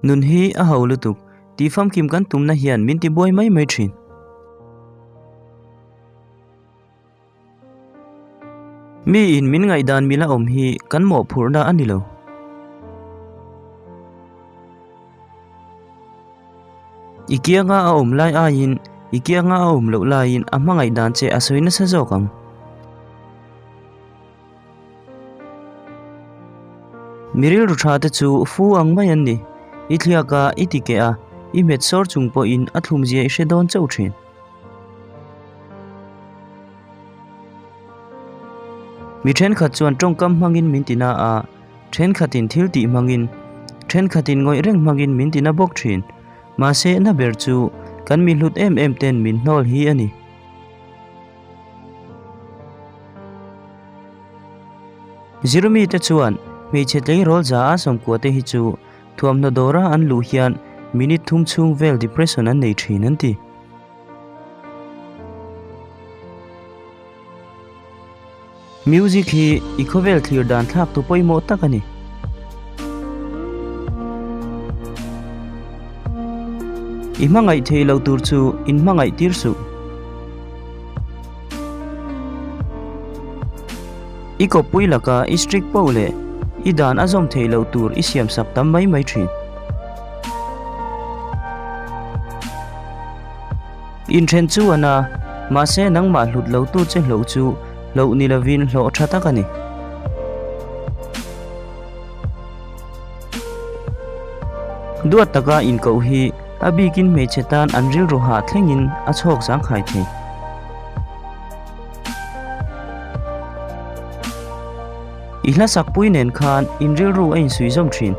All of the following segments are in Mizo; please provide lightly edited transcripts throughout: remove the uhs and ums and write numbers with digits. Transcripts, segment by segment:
Nun hi a ho lutuk, tih famkim kan tumna hian min tibuai mai mai thin. Miin min ngaihdan mila awm hi kan mawhphurhna a ni lo. I kianga a awm lai aiin i kianga a awm loh laiin a hmangaih dan che a sawi nasa zawk ang. Mi rilru tha te chu fu ang mai an ni. I thliak a, i ti keh a, i hmet sawr chung pawhin a thlumzia i hre dawn chauh thin. Mi thenkhat chuan tawngkam hmangin min ti na a, thenkhatin thil tih hmangin, thenkhatin ngawih reng hmangin min ti na bawk thin. Mahse na ber chu kan mi hlut em em ten min hnawl hi a ni. Zirmi te chuan hmeichhe tleirawl za a sawmkua te hi chu thuamhnaw dawra an luh hian minute thum chhung vel depression an nei thin an ti. Music hi i khawvel thlir dan thlak tu pawimawh tak a ni. I hmangaih thei lo tur chu in hmangaih tir suh. I kawppui laka i strict poh leh i dan a zawm theih loh tur i siam sak tam mai mai thin. Inthen chu a na, mahse nangmah hlut lo tu che hloh chu hloh ni lovin hlawh tha tak a ni. Duat taka inkoh hi a bikin hmeichhe tan an rilru hah thlengin a chhawk zangkhai thei. I hla sakpui nen khan in rilru a insuih zawm thin,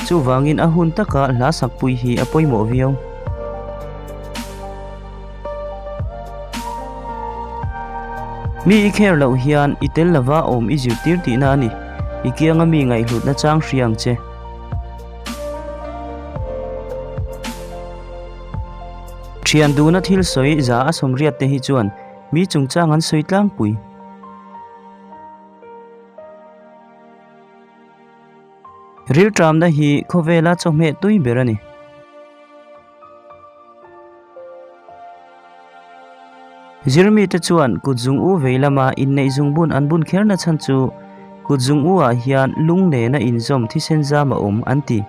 chuvangin a hun taka hla sakpui hi a pawimawh viau. Mi i kher loh hian i tel lova awm i zirtir tihna a ni. I kianga mi ngaihhlutna chang hria ang che. Thian duhna thil sawi za a sawmriat te hi chuan mi chungchang an sawi tlangpui. Rilṭamna hi khawvela chawhmeh tui ber a ni. Zirmite chuan kut zung u vei lama inneih zungbun an bun kherna chhan chu kut zung u ah hian lung nena inzawm thisen zam a awm an ti.